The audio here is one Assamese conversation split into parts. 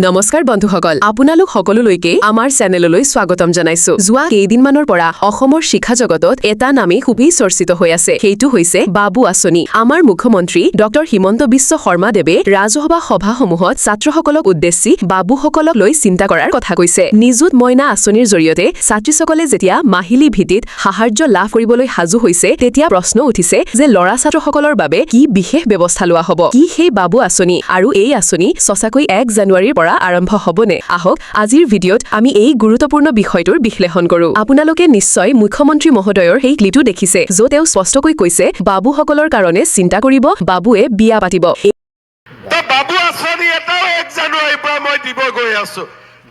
নমস্কাৰ বন্ধুসকল, আপোনালোক সকলোলৈকে আমাৰ চেনেললৈ স্বাগতম জনাইছো। যোৱা কেইদিনমানৰ পৰা অসমৰ শিক্ষা জগতত এটা নামেই খুবেই চৰ্চিত হৈ আছে, সেইটো হৈছে বাবু আঁচনি। আমাৰ মুখ্যমন্ত্ৰী ডক্টৰ হিমন্ত বিশ্ব শৰ্মাদেৱে ৰাজহুৱা সভাসমূহত ছাত্ৰসকলক উদ্দেশ্যি বাবুসকলক লৈ চিন্তা কৰাৰ কথা কৈছে। নিযুত মইনা আঁচনিৰ জৰিয়তে ছাত্ৰীসকলে যেতিয়া মাহিলী ভিত্তিত সাহায্য লাভ কৰিবলৈ সাজু হৈছে, তেতিয়া প্ৰশ্ন উঠিছে যে ল'ৰা ছাত্ৰসকলৰ বাবে কি বিশেষ ব্যৱস্থা লোৱা হ'ব? কি সেই বাবু আঁচনি আৰু এই আঁচনি সঁচাকৈ 1 জানুৱাৰীৰ পৰা আৰম্ভ হ'বনে? আহক, আজিৰ ভিডিঅ'ত আমি এই গুৰুত্বপূৰ্ণ বিষয়টোৰ বিশ্লেষণ কৰোঁ। আপোনালোকে নিশ্চয় মুখ্যমন্ত্ৰী মহোদয়ৰ সেই ক্লিপটো দেখিছে, য'ত তেওঁ স্পষ্টকৈ কৈছে, বাবুসকলৰ কাৰণে চিন্তা কৰিব, বাবুৱে বিয়া পাতিব। তো বাবু আঁচনি এটাও 1 জানুৱাৰীৰ পৰা মই দিব গৈ আছো,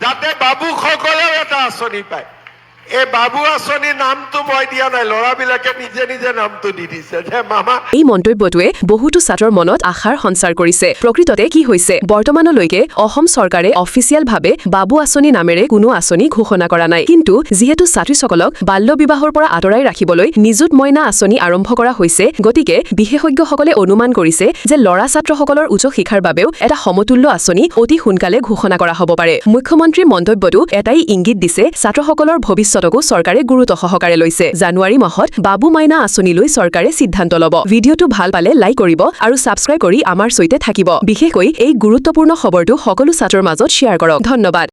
যাতে বাবুসকলেও এটা আঁচনি পায়। এই বাবু আঁচনিৰ নামটো মই দিয়া নাই, ল'ৰাবিলাকে নিজে নিজে নামটো দি দিছে যে মামা। এই মন্তব্যটোৱে বহুতো ছাত্ৰৰ মনত আশাৰ সঞ্চাৰ কৰিছে। প্ৰকৃততে কি হৈছে, বৰ্তমানলৈকে অসম চৰকাৰে অফিচিয়েলভাৱে বাবু আঁচনি নামেৰে কোনো আঁচনি ঘোষণা কৰা নাই। কিন্তু যিহেতু ছাত্ৰীসকলক বাল্য বিবাহৰ পৰা আঁতৰাই ৰাখিবলৈ নিযুত মইনা আঁচনি আৰম্ভ কৰা হৈছে, গতিকে বিশেষজ্ঞসকলে অনুমান কৰিছে যে ল'ৰা ছাত্ৰসকলৰ উচ্চ শিক্ষাৰ বাবেও এটা সমতুল্য আঁচনি অতি সোনকালে ঘোষণা কৰা হ'ব পাৰে। মুখ্যমন্ত্ৰীৰ মন্তব্যটো এটাই ইংগিত দিছে, ছাত্ৰসকলৰ ভৱিষ্যতকো চৰকাৰে গুৰুত্ব সহকাৰে লৈছে। জানুৱাৰী মাহত বাবু মাইনা আঁচনি লৈ চৰকাৰে সিদ্ধান্ত ল'ব। ভিডিঅ'টো ভাল পালে লাইক কৰিব আৰু ছাবস্ক্ৰাইব কৰি আমাৰ সৈতে থাকিব। বিশেষকৈ এই গুৰুত্বপূৰ্ণ খবৰটো সকলো ছাত্ৰৰ মাজত শ্বেয়াৰ কৰক। ধন্যবাদ।